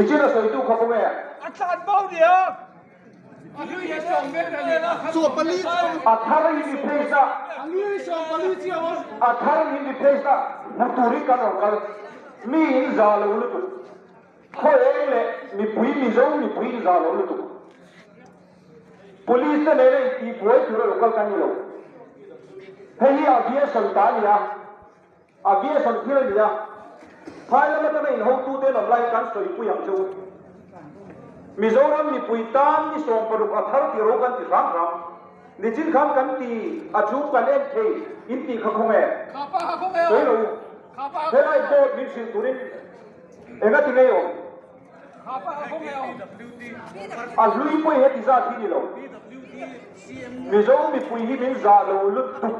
Nichin a sawitu kha khawnge? A tlan bo nia. A thar in replace a. A thar in replace a hmu turin kan rawn kal. Mi in za lo lutuk. Khaw eng leh mipui Mizo mipui in za lo lutuk. Police te nena intihbuai tur a lo kal kan ni lo. Hei hi aviation ta a ni a. Aviation thil a ni a, phai lam atanga inhotute an awm laiin kan sawipui ang che u. Mizoram mipui tan ni 16 a thar tih ro kan ti hram hram. Nichin khan kan ti a chu kan en thei in tih kha khaw nge? Sawi lo u. Helai board min hrilh turin enga ti ngei awm? A hlui pawh hi heti zat hi ni lo. Mizo mipui hi min zah lo lutuk.